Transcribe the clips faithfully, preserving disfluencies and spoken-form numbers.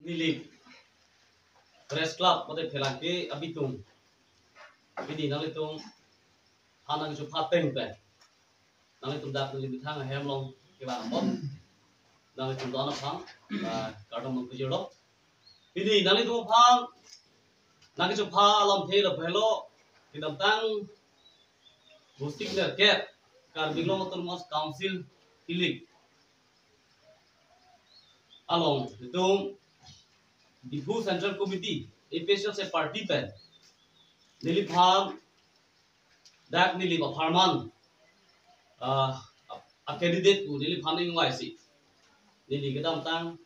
Nilip Press Club mate pherangke abitung, pini nanglitum aphan nangchepateng pen, nanglitum dak Nilip methang ahem along kevang apot nanglitum don aphan, ah, kardom nangpajirlo. Pini nanglitum aphan nangchepha alamthe lapu helo, kedamtang Vosik nerkep Karbi Anglong Autonomous Council kilik along itum Diphu Central Committee, A P H L C party pen Nilip aphan, dak Nilip apharman, ah, a candidate pu Nilip aphan ingvai si, Nilip kedamtang,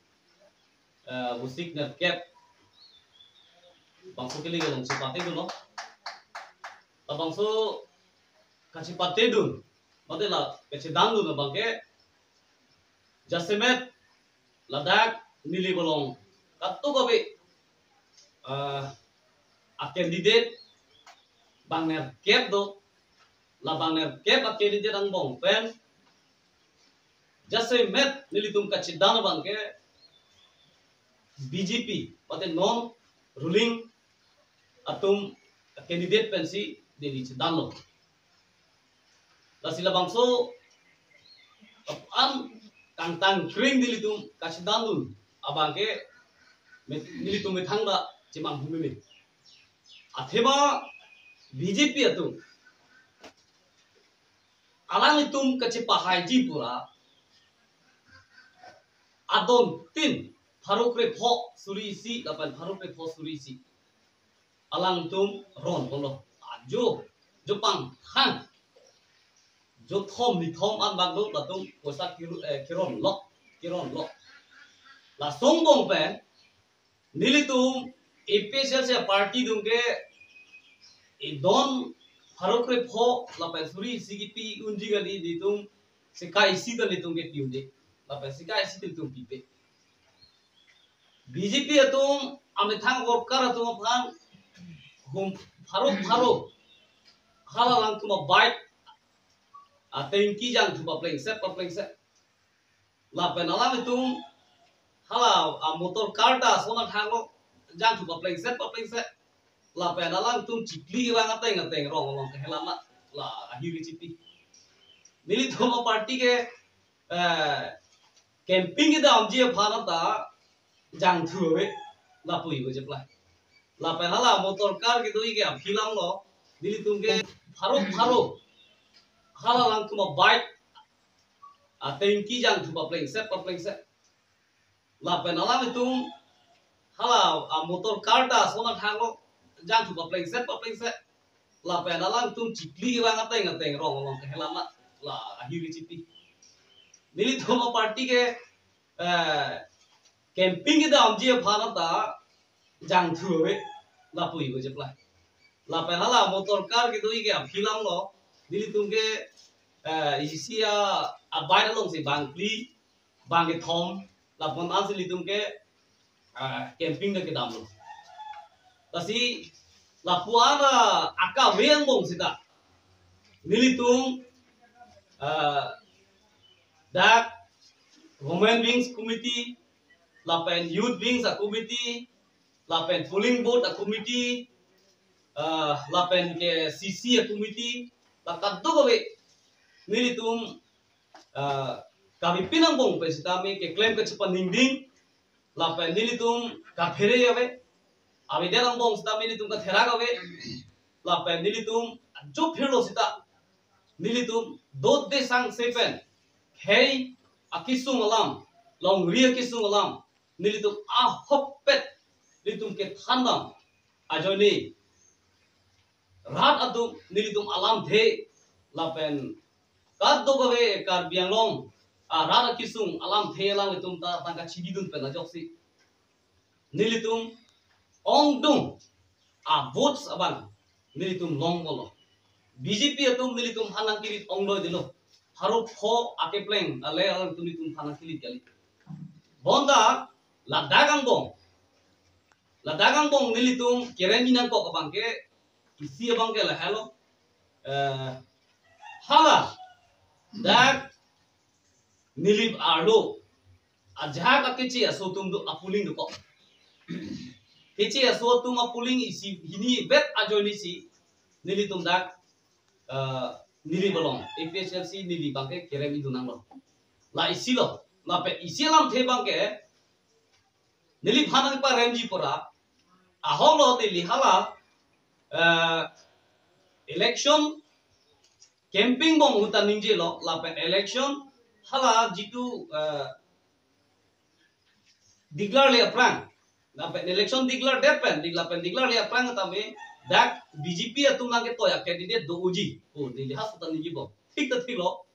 ah, Vosik nerkep bangso kilik along chepatedunlo. Labangso kachepatedun mate la kachedandun abangke, jasemet ladak Nilip along kato kabe, ah, a candidate bang nerkep do, la bang nerkep a candidate angbong pen jasemet nelitum kachedan abangke B J P mate non ruling atum candidate pensi neli chedanlo. Lasi labangso an kangtang kring nelitum kachedandun abangke met-, nelitum methang ta chemanghu meme. Athema B J P atum alanglitum kachepahaiji pura adon tin pharo krepho suri isi lapen pharo krepho suri isi alangtum ron ponlo. Ajo, jo pangthang, jo thom nithom an bak do latum poisa kiru-, eh, kironlo, kironlo. Laso angbong pen nelitum A P H L C party atum ke edon pharo krepho lapen suri isi kipi unji kali, nelitum sika isi ta nelitum ke pi-unde, lapen sika isi ta nelitum pipe. B J P atum amethang worker atum aphan hum pharo pharo hala alangtum a bike, a tanki jangthu paplengset paplengset. Lapen alanglitum hala a motor car ta sona thanglo, jangthu paplengset paplengset. Lapen alanglitum chikli kevang ateng ateng rong along kehelam la, la ahir kechipi. Nelitum a party ke, eh, camping kedamji aphan ta jangthu ave, lapu-i ko cheplai. Lapen hala motor car kedo-i ke aphi langlo, nelitum ke pharo pharo hala alangtum a bike, a tanki jangthu paplengset paplengset. Lapen alanglitum hala a motor car ta sona thanglo, jangthu paplengset paplengset. Lapen alanglitum chikli kevang ateng ateng rong along kehelam la, la ahir kechipi. Nelitum a party ke, eh, camping kedamji aphan ta jangthu ave, lapu-i ko cheplai. Lapen hala motor car kedo-i ke aphi langlo, nelitum ke, eh, isi a, a bike alongsi bangphli bangkethom, lapu-an si nelitum ke, ah, camping ta kedamlo. Lasi lapu-an, ah, akave angbong seta nelitum, ah, dak Women Wings Committee, lapen Youth Wings a Committee, lapen Polling Booth a Committee, ah, lapen ke C C a Committee, la kadokave nelitum, ah, kavepin angbong pen sitame keklem kachepaningding, lapen nelitum kaphere ave, avedet angbong sitame nelitum katherak ave, lapen nelitum ajo phirlo seta nelitum dode sangse pen khei akesung alam, longri akesung alam nelitum ahokpet nelitum kethandam ajoine rat atum nelitum alamthe lapen kadokave Karbi Anglong arat akesung alamthe alanglitum ta tangka chididun pen ajoksi nelitum ongdung a votes abang nelitum longpolo. B J P atum nelitum aphan nangkirit ongdoi dilo. Pharo pho akepleng ale alanglitum nelitum aphan nangkirit kali. Bonta ladak angbong, ladak angbong nelitum kerem inangkok abangke, isi abangke lahelo. Eh, hala dak Nilip arlo ajahak akeche aso atum do a polling dokok. Hiche aso atum a polling isi hini vet ajoine si nelitum dak, eh, neli balong A P H L C neli abangke kerem idun nanglo. La isi lo, lapen isi alamthe abangke neliphan nangparemji pura, ahoklo neli hala, eh, election campaign bom ahut ta ningjelo, lapen election hala jitu, eh, declare le aphrang, lapen election declare det pen, di lapen declare le aphrang tame dak B J P atum nangketoi a candidate do-oji pu neli halaso ta ningje bom. Thik ta thiklo,